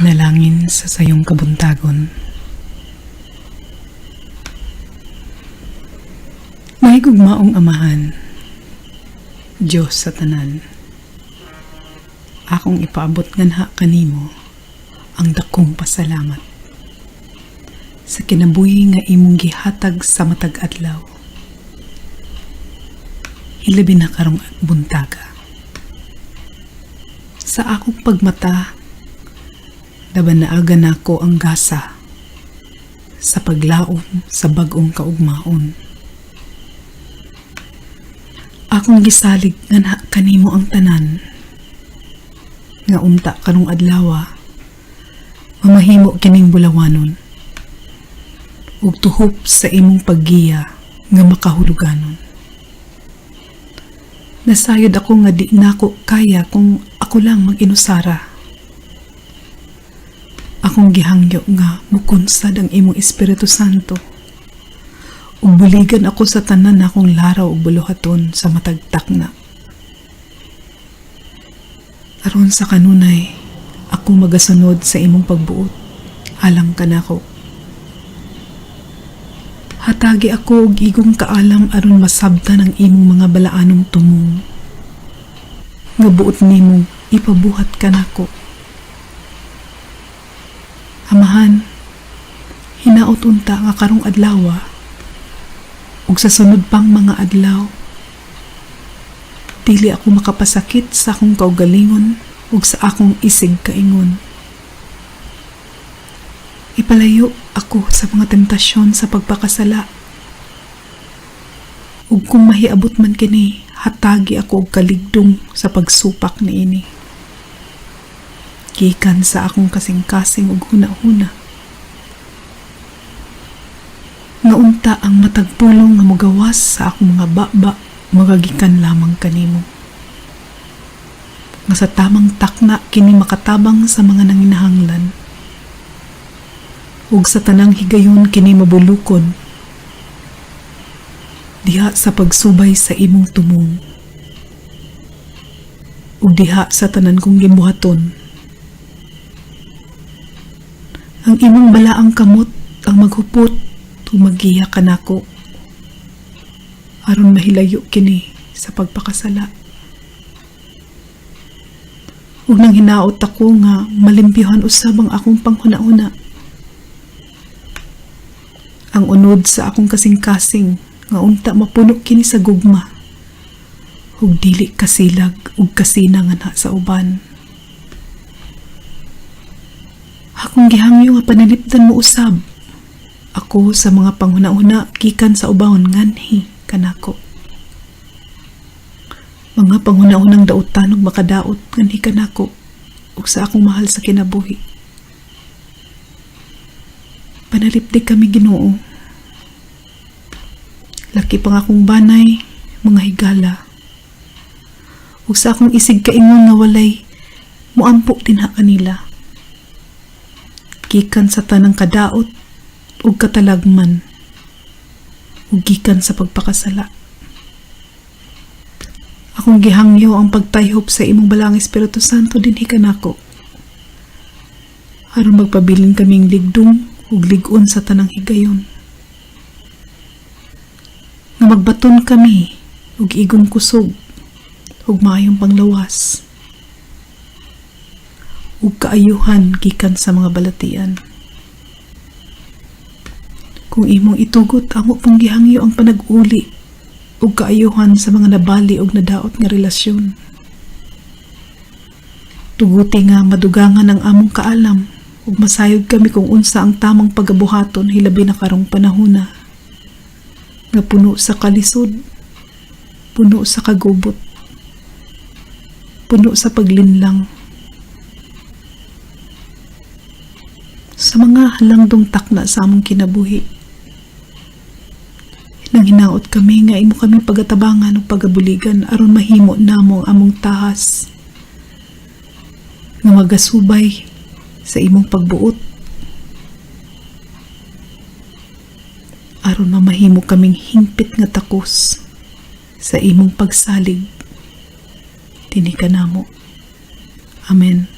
Panalangin sa sayong kabuntagon. Mahigugmaong Amahan, Dios sa tanan. Akong ipaabot nganha kanimo ang dakong pasalamat sa kinabuhi nga imong gihatag sa matag adlaw. Hilabi na karong buntaga. Sa akong pagmata, laban naaga nako ang gasa sa paglaom sa bag-ong kaugmaon. Akong gisalig nganha kanimo ang tanan nga unta karong adlawa mamahimo kining bulawanon ug tuhop sa imong paggiya nga makahuluganon. Nasayod ako nga di nako kaya kung ako lang mag-inusara. Akong gihangyo nga mukunsad ang imong Espiritu Santo ug buligan ako sa tanan akong laraw ug buluhaton sa matag takna. Aron sa kanunay, ako magasunod sa imong pagbuot alang kanako. Hatagi ako og igong kaalam aron masabtan ang imong mga balaanong tumong nga buot nimo ipabuhat kanako. Amahan, hinaot unta nga karong adlawa ug sa sunod pang mga adlaw, dili ako makapasakit sa akong kaugalingon ug sa akong isig kaingon. Ipalayo ako sa mga temptasyon sa pagpakasala. Ug kung mahiabot man kini, hatagi ako og kaligdong sa pagsupak niini. Gikan sa akong kasing-kasing ug huna-huna. Nga unta ang matag pulong nga mogawas sa akong mga baba magagikan lamang kanimo. Nga sa tamang takna kini makatabang sa mga nanginahanglan. Ug sa tanang higayon kini mabulukon diha sa pagsubay sa imong tumong. Ug diha sa tanan kong gibuhaton. Ang imong balaang kamot ang maghupot ug maggiya kanako aron mahilayo kini sa pagpakasala. Ug nang hinaot ako nga malimpyuhan usab ang akong panghuna-huna. Ang unod sa akong kasing-kasing nga unta mapuno kini sa gugma ug dili kasilag ug kasina nganha sa uban. Akong gihangyo nga panalipdan mo usab ako sa mga panghuna-huna gikan sa ubahon nganhi kanako. Mga panghuna-hunang dautan ug makadaot nganhi kanako ug sa akong mahal sa kinabuhi. Panalipdi kami, Ginoo. Laki pang akong banay, mga higala. Ug sa akong isig kaingon nga walay muampo dinha kanila. Gikan sa tanang kadaot ug katalagman ug gikan sa pagpakasala. Akong gihangyo ang pagtayhop sa imong balaang Espiritu Santo dinhi kanako aron magpabilin kaming ligdong ug lig-on sa tanang higayon. Nga magbaton kami ug igong kusog ug maayong panglawas ug kaayuhan gikan sa mga balatian. Kung imong itugot, amo pong gihangyo ang panag-uli ug kaayuhan sa mga nabali ug nadaot nga relasyon. Tuguti nga madugangan ang among kaalam ug masayod kami kung unsa ang tamang pagabuhaton hilabi na karong panahona nga puno sa kalisod, puno sa kagubot, puno sa paglinlang. Sa mga halangdong takna sa among kinabuhi, nang hinaot kami nga imo kami pagatabangan ug pagabuligan aron mahimo namo ang among tahas nga magasubay sa imong pagbuot aron mamahimo kaming hingpit nga takos sa imong pagsalig dinhi kanamo. Amen.